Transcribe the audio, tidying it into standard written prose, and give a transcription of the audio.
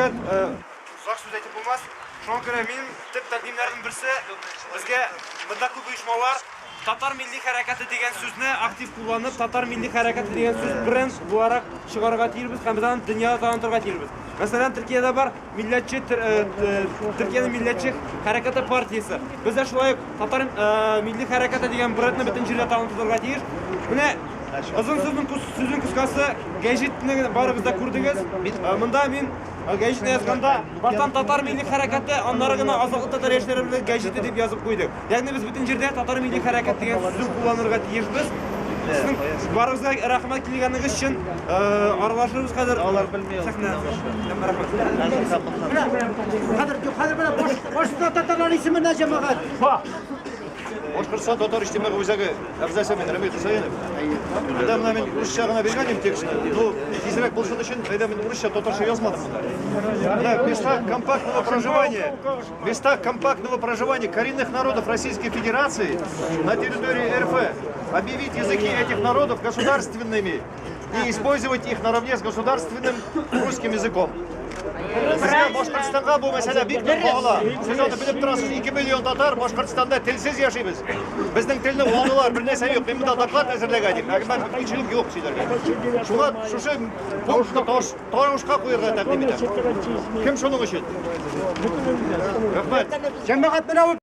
Озак сүз әйтеп булмас. Шуңа күрә минем төп тәкъдимнәрнең берсе, безгә монда күп оешмалар татар милли хәрәкәте дигән сүзне актив кулланып, татар милли хәрәкәте дигән сүз бренд буларак чыгарырга тиешбез һәм без аны дөньяда танытырга тиешбез. Мәсәлән, Төркиядә бар милләтче Төркиянең милләтче хәрәкәте партиясе. Без дә шулай ук татар милли хәрәкәте дигән брендны бөтен җирдә танытырга тиеш. Менә озын сүзнең сүзнең кыскасы, гәҗитне барыгыз да күрдегез. Монда мин гәҗитне язганда баштан татар милли хәрәкәте, аннары гына Азатлык татар яшьләре берлеге гәҗите дип язып куйдык. Ягъни без бөтен җирдә татар милли хәрәкәт дигән сүзен кулланырга тиешбез. Сезнең барыгызга рәхмәт килгәнегез өчен. Аралашырбыз хәзер. Алар белми. Сәхнә. Рәхмәт. Хәзер, хәзер менә башка татарлар исеменнән җәмәгать. Башкортстан татар иҗтимагый үзәге әгъзасы мин Рамил Хусаинов. Монда менә мин урысча гына биргән идем текстны. Ну, тизрәк булсын өчен, әйдә мин урысча, татарча язмадым монда. Менә в местах компактного проживания, в местах компактного проживания коренных народов Российской Федерации на территории РФ объявить языки этих народов государственными и использовать их наравне с государственным русским языком. Безгә Башкортстанга бу мәсьәлә бик нык кагыла. Сез аны белеп торасыз, 2 миллион татар Башкортстанда телсез яшибез. Безнең телне алдылар, бер нәрсә юк. Мин монда доклад әзерләгән идем, әмма мөмкинчелек юк сөйләргә. Шуңа шушы пунктны тавышка куярга тәкъдим итәм. Кем шуның өчен? Рәхмәт. Җәмәгать менә.